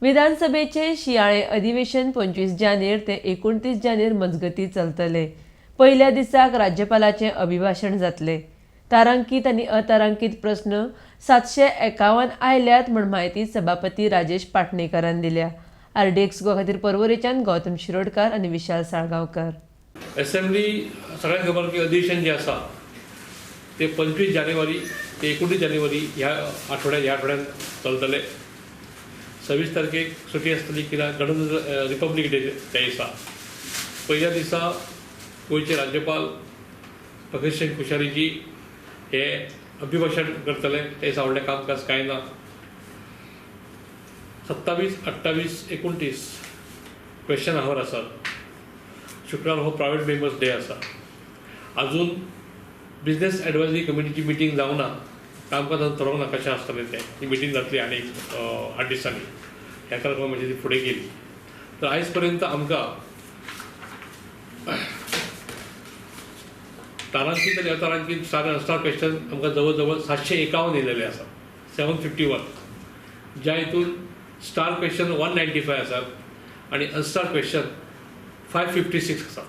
विधानसभेचे शियाळे अधिवेशन 25 जानेर ते 29 जानेर मजगतीं चलतले. पयल्या दिसाक राज्यपालाचें अभिभाशण जातलें. तारांकीत आनी अतारांकीत प्रस्न 751 आयल्यात म्हूण म्हायती सभापती राजेश पाटणेकारान दिल्या. आरडीएक्स गोवा खातीर पर्वरेच्यान गौतम शिरोडकार आनी विशाल साळगांवकर. असेंब्ली सगळ्यांक खबर की अधिवेशन जें आसा ते 25 जानेवारी ते 29 जानेवारी ह्या आठवड्यांत चलतले. 26 तारखेक सुटी आसतली कित्याक गणतंत्र रिपब्लीक डे त्या दिसा. पयल्या दिसा गोंयचे राज्यपाल भगतसिंग कोश्यारीजी हे अभिभाशण करतले. त्या दिसा व्हडलें कामकाज कांय ना. 27, 28, 29 क्वेश्चन our आसात. शुक्रार हो प्रायवेट मेंबर्स डे आसा. अजून बिजनेस एडवायजरी कमिटीची मिटींग जावना, कामकाज अजून थरोवंक ना कशें आसतलें तें. ती मिटींग जातली आनी 8 दिसांनी. ह्या लागून म्हणजे ती फुडें गेली. तर आयज पर्यंत आमकां तारांकीत आनी अतारांकीत स्टार क्वेश्चन आमकां जवळ जवळ 751 येयलेले आसा, 751. ज्या हितून स्टार क्वेश्चन 195 आसात आनी अनस्टार क्वेश्चन 556 आसात.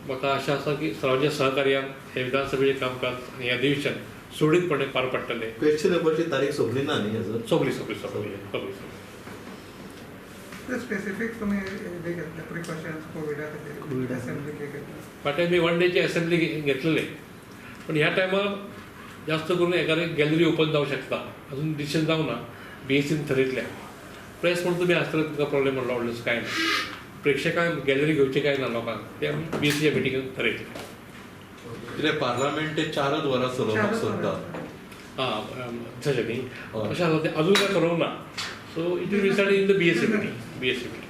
म्हाका आशा आसा की सर्वांच्या सहकार्यान हे विधानसभेचें कामकाज आनी अधिवेशन सुरळीतपणे पार पडटलें. क्वेश्चन पेपरची तारीख सोंपली ना न्ही अजून? सोंपली सोंपली सोंपली सोंपली. स्पेसिफीक तुमी हे घेतले प्रिकॉशन्स कोविडा खातीर असेंब्ली घेतले? फाटल्यान मी वन डेची असेंब्ली घेतलेले, पण ह्या टायमार जास्त करून एखादी गॅलरी ओपन जावं शकता, अजून डिसिजन जावं ना. बीएसीन थरयतल्या प्रेस म्हणून तुमी आसतले, तुमकां प्रॉब्लेम म्हणलो व्हडलो कांय ना. प्रेक्षकांक गॅलरी घेवची काय ना लोकांक, ते आमी बीएसीच्या मिटिंगेन थरयतले. कितें पार्लमेंट ते 4 वरां चलोवपाक सोदता. आं तशें न्ही, अशें आसा तें अजून काय थरोवंक ना. So it will decide in the BAC meeting. BAC meeting.